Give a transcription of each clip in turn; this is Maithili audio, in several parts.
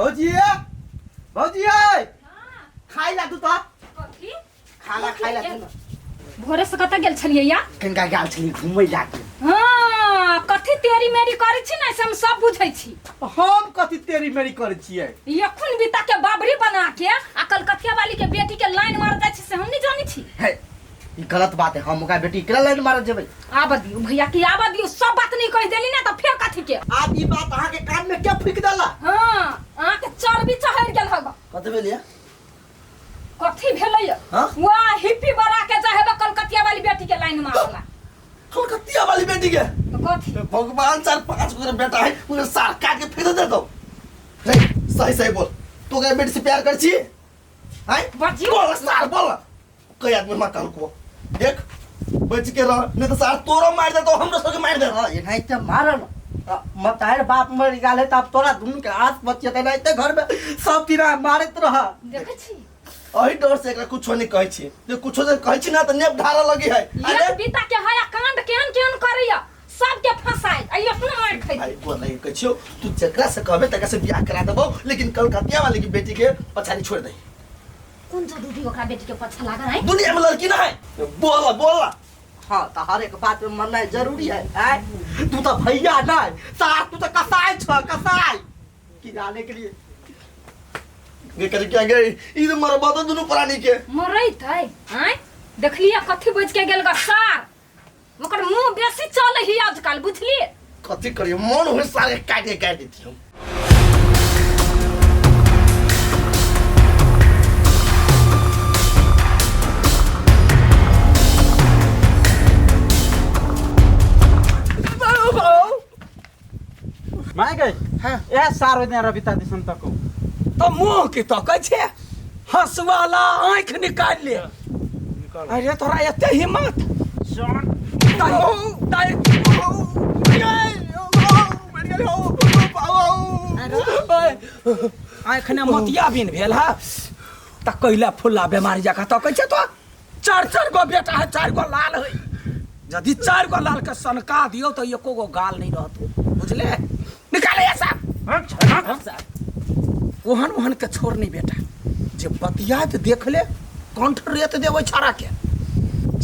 भौजी भौजी खाइ ला तू तो कथी खाना खाइ ला तू ना। भोरे से कतऽ गेल छलियै या कनिका गेल छली घूमै ला के हाँ कथी तेरी मेरी करै छी ने से हम सब बुझै छी हम कथी तेरी मेरी करै छियै एखन बीता के बाबरी बना के आ कलकतिया वाली के बेटी के लाइन मार जाइ छी से हम नहीं जानै छी हे ई गलत बात है हम ओकरा बेटी के लाइन मारऽ जेबै आबऽ दियौ भैया की आबऽ दियौ सब बात नहीं कहि देली ना तऽ फेर कथी के आब ई बात अहाँ के कान में के फूकि देला हाँ अहाँके चर्बी चढ़ि गेल हग कथी भेलियै कथी भेलै हाँ? वाह हिप्पी बना के चाहे कलकतिया वाली बेटी के लाइन मारला कलकतिया वाली बेटी के तो कथी भगवान चार पांच गो बेटा है उन्हें सार काट के फेंक दे दो नहीं सही सही बोल तू के बेटी से प्यार कर छी हैं बजियो। बोल सार बोल कई आदमी मा कहल को देख बच के रह नहीं तो सार तोरो मार दे तो हमरो सबके मार दे हाँ एनाहिते मारल मतार बाप मर गेल है तब तोरा दुनू के आस बचियत एनाहिते घर में सब दिना मारैत रह देखै छी अही डर से एकरा कुछो नहीं कहै छी जे कुछो जे कहै छी ना तऽ नेप ढारऽ लगी है अरे एक बीता के हया कांड केहन केहन करैया सबके फंसाई आ अपना मार खै भाई बोल नहीं कहै छियौ तू जकरा से कहबे तकरा से बियाह करा देबौ लेकिन कलकतिया वाली की बेटी के पछाड़ी छोड़ दही कोन जरूरी ओकरा बेटी के पछा लागल है दुनिया में लड़की ना है बोल बोल हाँ तो हर एक बात में मरना जरूरी है आय तू तो भैया नहीं सार तू तो कसाई छ कसाई की जाने के लिए गे कर क्या गे ई तो मरबा तो दुनू प्राणी के मरैत है आँय देखलिए कथी बज के गेल ग सार ओकर मुंह बेसी चलै ही आजकल बुझलिए कथी करियो मन होय सारे काट के काट देती हम माय गई हाँ। ए सार ओहि दिन रविता दिसन तको तो मुंह की तकै छे हंसवाला आँखि निकालि ले अरे तोरा एते हिम्मत आँखि ने मोतिया बिन भेल है तऽ कैला फुल्ला बेमारी जकाँ तकै छै तो चारि चारि गो बेटा है चारि गो लाल है यदि चारि गो लाल के सनका दियौ तऽ एको गो गाल नहीं रहतो बुझले निकाले साहब ओहन ओहन के छोड़ नहीं बेटा जे बतियात देख ले कंठ रेत देबै छड़ा के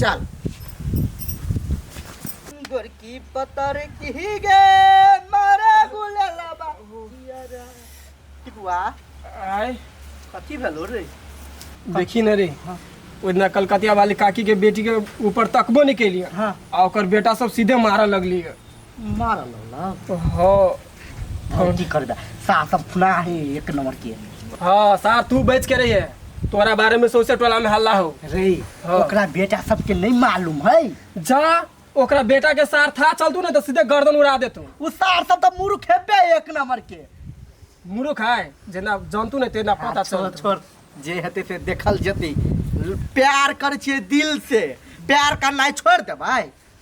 चल गोरकी पतर की गे मारे गुलेला बा टिकुआ आय कथी भेलो रे देखी न रे ओहि दिना कलकतिया वाली काकी के बेटी के ऊपर तकबो नहीं केलिए हाँ। आ ओकर बेटा सब सीधे मारऽ लगली मारल ना हाँ की करबे सास सब फुला है एक नंबर के हाँ सार तू बच के रहिए तोरा बारे में सौसे टोला में हल्ला हो रे हाँ। ओकरा बेटा सबके नहीं मालूम है जा ओकरा बेटा के सार था चल तू ना तो सीधे गर्दन उड़ा देतू उ सार सब तो मूर्ख हेबे एक नंबर के मूर्ख है जेना जानतू नहीं तेना पता छोड़ चल छोड़ जे हेतै से देखल जेतै प्यार करै छियै दिल से प्यार करनाइ छोड़ि देबै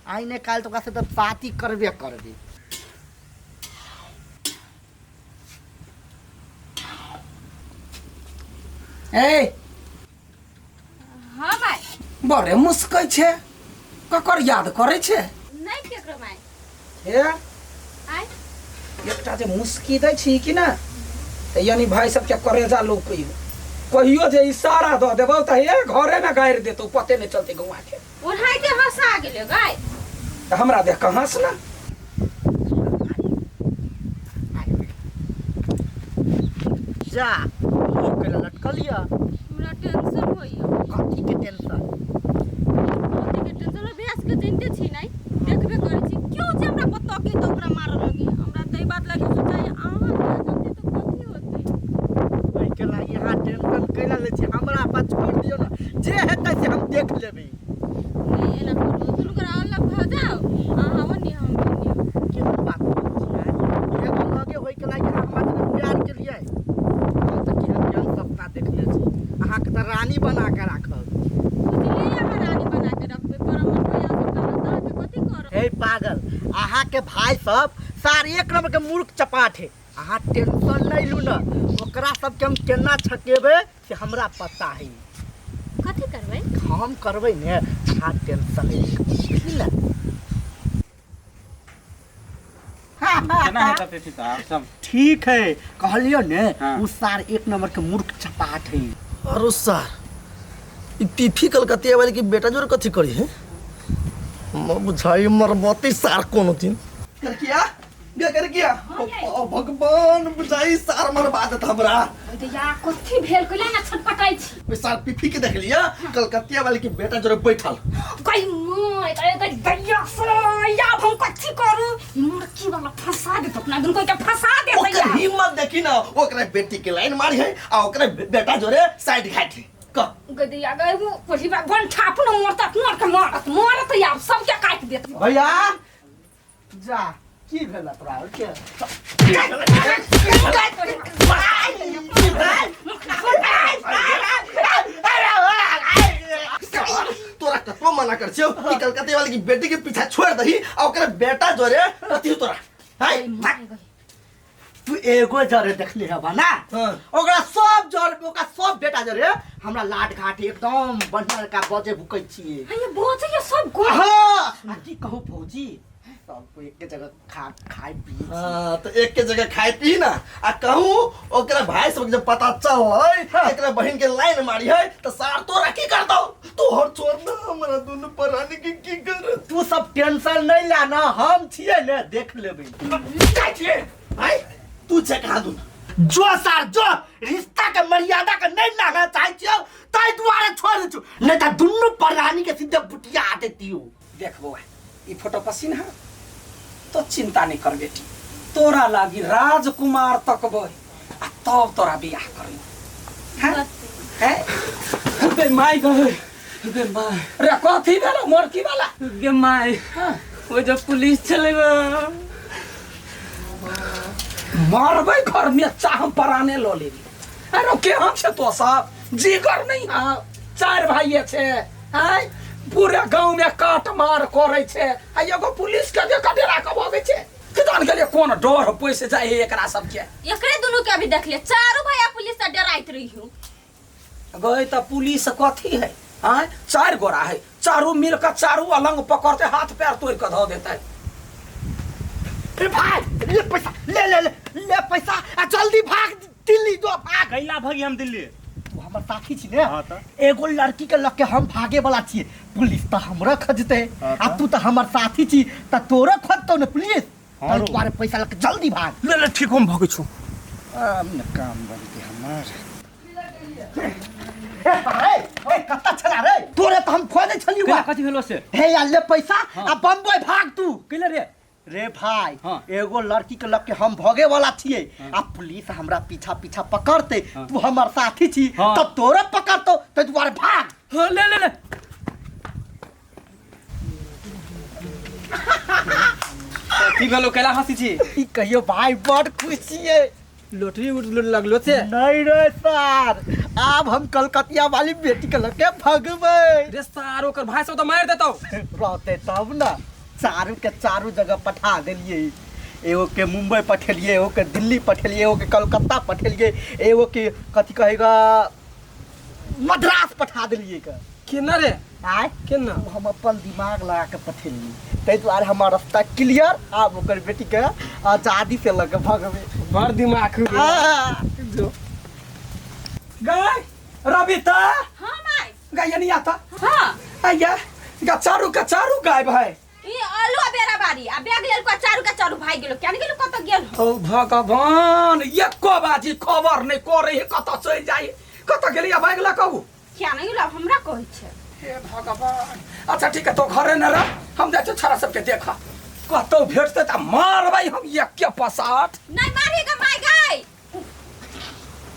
आइ ने काल्हि तऽ ओकरा से तऽ पाती करबे करबै ए हाँ माय बड़े मुस्कै छै ककर याद करै छै नहीं केकरो माय हे आय एकटा जे मुस्की दै छी कि ना तऽ यानी भाई सबके करेजा लौकै हो कहियो जे इशारा दऽ देबौ तऽ हे घरे में गाड़ि देतौ पते नहि चलतै गौआ के ओनाहिते हंसा गेलै गाय तऽ हमरा देख कऽ हँस ना जा ओ केला लटकल यऽ हमरा टेंशन होइया कथी के टेंशन कथी के टेंशन हमरा भैंस के जनिते छी नहीं देखबे करै छी क्यों जे हमरा पता के तऽ ओकरा मारऽ लगी हमरा तऽ ई बात लागी सोचाइ अहाँ ना जनती तऽ कथी होतै ओहिके लागि अहाँ टेंशन कैला लै छी हमरा पर छोड़ि दियौ ने जे हेतै से हम देख लेबै नहीं एना करू दुनू गोरा अलग भऽ जाउ अहाँ ओन्नी हम एन्नी केहन बात करै छियै एगो लगे होइके लागि अहाँ हमरा जेना प्यार केलियै हम तऽ केहन केहन सपना देखने छी अहाँके तऽ रानी बना कऽ राखब बुझलियै अहाँ रानी बना के रखबै पर हमर भैया सब तऽ अहाँके कथी करब हे पागल अहाँके भाई सब सार एक नंबर के मूर्ख चपाट है अहाँ टेंशन नहीं लू ना ओकरा सबके हम केना छकेबै से हमरा पता है कथी करबै हम करबै ने अहाँ टेंशन नहीं लिअ। बुझली ने हाँ केना हेतै पीपी तऽ आब सब ठीक है कहलियो ने। हाँ। उ सार एक नंबर के मूर्ख चपाट है। अरे सार, ई पीफी कलकतिया वाली के बेटा जोर कथी करी है? म बुझाई मरबती सार कोनो दिन। कर किया गे कर किया ओ, ओ भगवान, बुझाई सार मरबा देत हमरा। दैया, कथी भेल? कैला ना छटपटाइ छी? ओइ सार पीफी के देख लिया कलकतिया वाली के बेटा जोरे बैठल। गई माय गई गई, दैया से आब हम कथी करू? ई मुर्की वाला फंसा देत अपना दुनू के, फंसा देत। ओकर दैया, हिम्मत देखी ना, ओकरा बेटी के लाइन मारी है आ ओकरा बेटा जोरे साइड घाट है कह। गई दैया गई, वो कोठी बा बन ठाप न मरत मरत मरत मरत, आब सबके काटि देत। भैया जा, की भेल तोरा के? तोरा कतबो मना कर छियौ कि कलकत्ते वाली की बेटी के पीछा छोड़ दही आ ओकरा बेटा जोरे कथी तोरा हाय। तू एगो जरे देखले हबा ना? हाँ। ओकरा सब जर, ओकरा सब बेटा जरे हमरा लाट घाट एकदम बढ़िया का बजे भुकै छियै। ये बजे ये सब गो। हाँ, आ की कहू भौजी, सबको एक जगह खा खाय पी छी। हाँ, तो एक के जगह खाय पी ना आ कहूँ ओकरा भाई सब जब पता चल एकरा बहन के लाइन मारी है तो सार तोरा की कर दो? तू हर छोड़ ना हमरा दुनू परानी के की कर। तू सब टेंशन नहीं ला ना, हम छियै ने, देख लेबै। काय छियै? आय तू छे कहाँ दुन? जो सार जो, रिश्ता के मर्यादा के नहीं लागा चाहे छियौ ताहि दुआरे छोड़ दै छियौ, नहीं तऽ दुनू परानी के सीधे बुटिया देतियौ। देख बौआ, ई फोटो पसीन है तो चिंता नहीं कर बेटी, तोरा लागी राजकुमार तकबै आ तब तोरा बियाह करबै। हैं? हैं? बे माय गए, बे माय। रे कथी भेलो मोरकी वाला? गे माय, ओ जब पुलिस चले। मरबै घर में चाह पराने ल लेबी। अरे के हम छे तो सब जिगर नहीं हाँ, चार भाई छे आय पूरे गांव में काट मार करे छे आ एगो पुलिस के जे कटेरा के भगै छे। किसान के लिए कोन डर पैसे जाए है एकरा सबके? एकरे दुनू के अभी देख ले, चारू भैया पुलिस से डराइत रही हूँ। गए त पुलिस कथी है आय? चार गोरा है, चारू मिल के चारू अलंग पकड़ते हाथ पैर तोड़ के धो देते। ए भाई, ले पैसा, ले ले ले ले पैसा आ जल्दी भाग दिल्ली, जो भाग। कैला भगी हम दिल्ली? तू हमर साथी छी ने? हाँ तऽ। एगो लड़की के लग के हम भागे वाला छियै, पुलिस तऽ हमरा खोजते। हाँ आ तऽ। तू तऽ हमर साथी छी तऽ तोरो खोजतौ ने पुलिस। हाँ ताहि रौ। दुआरे पैसा लऽ के जल्दी भाग। ले ले, ठीक हम भगै छु। आब ने काम बनते हमर। ए भाई, ए कत्ता छला रे? तोरे तऽ हम खोजै छलियौ। कैला, कथी भेलो से? हे यार, ले पैसा आ बम्बई भाग तू। कैला रे? रे भाई, हाँ। एगो लड़की के लग के हम भगे वाला छियै आ पुलिस हमरा पीछा पीछा पकड़ते। तू हमर साथी छी। हाँ। तब तोरे पकड़तो, ताहि दुआरे भाग। हाँ, ले ले ले। कथी भेलो? कैला हंसी छी? ई कहियो भाई, बड़ खुश छियै। लोटरी उठ लगलो से? नहीं रे सर, आब हम कलकतिया वाली बेटी के लग के भगबै। रे सार, ओकर भाई सब तो मार देतौ। रहते तब ना। चारू के चारू जगह पठा देलियै। एगो के मुंबई पठेलियै, एगो के दिल्ली पठेलियै, एगो के कलकत्ता पठेलियै, एगो के कथी कहेगा मद्रास पठा देलियै के। केना रे? आय? केना? ओ हम अपन दिमाग लगा के पठेलियै, ताहि दुआरे हमर रास्ता क्लियर। आब ओकर बेटी के आजादी से लऽ के भगबै। बड़ दिमाग हो गेल। आ, जो गाय रबिता। हाँ माय। गाय नहीं आता। हाँ। आया गा चारू का चारू गाय भाई। ई आलू बेरा बारी आ बैग लेल को चारू के चारू भाई गेलो, क्या गेलो, कत गेल? ओ भगवान, एको बाजी खबर नहीं करे है, कत चलि जाए, कत गेली आ भाग ला कहू। क्या नहीं गेलो, हमरा कहै छै। हे भगवान, अच्छा ठीक है, तो घरे न रह, हम जाइ छियौ छौड़ा सबके देखा, कतौ भेटतै तऽ मारबै हम एके पसाट। नहीं मारेगा माय गाय।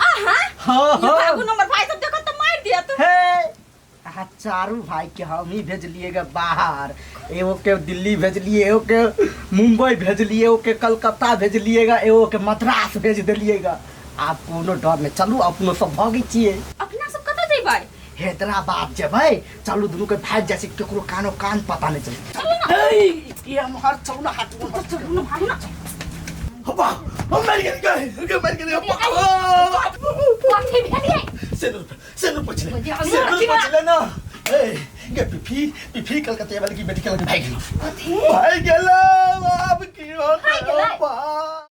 आहा। हाँ, ये हाँ। भागू नंबर भाई सब देखो तो मार दिया तू। हे, अहाँ चारू भाई के हम ही भेजलिए गे बाहर। एगो के दिल्ली भेजलिए, एगो के मुंबई भेजलिए, एगो के कलकत्ता भेजलिएगा, एगो के मद्रास भेज देलिएगा। आब कोनो डर नहि, चलू अपनो सब भगै छियै। अपना सब कतऽ जेबै? हैदराबाद जेबै, चलू दुनू के भागि जाइ छै, केकरो कानो कान पता नहि चलै। हे, ई एम्हर चलू ने, हाथ चलू ना, भागू ना। हब्बा, हम मर गेल गे, मर गेल। कथी भेलियै? सिंदूर, सिंदूर पोछले। बुझिया, सिंदूर अथी पोछले ना। ए गे पिफी, पिफी कलकत्ते वाली की बेटी के लगे भाग गेलो। कथी? भाग गेल।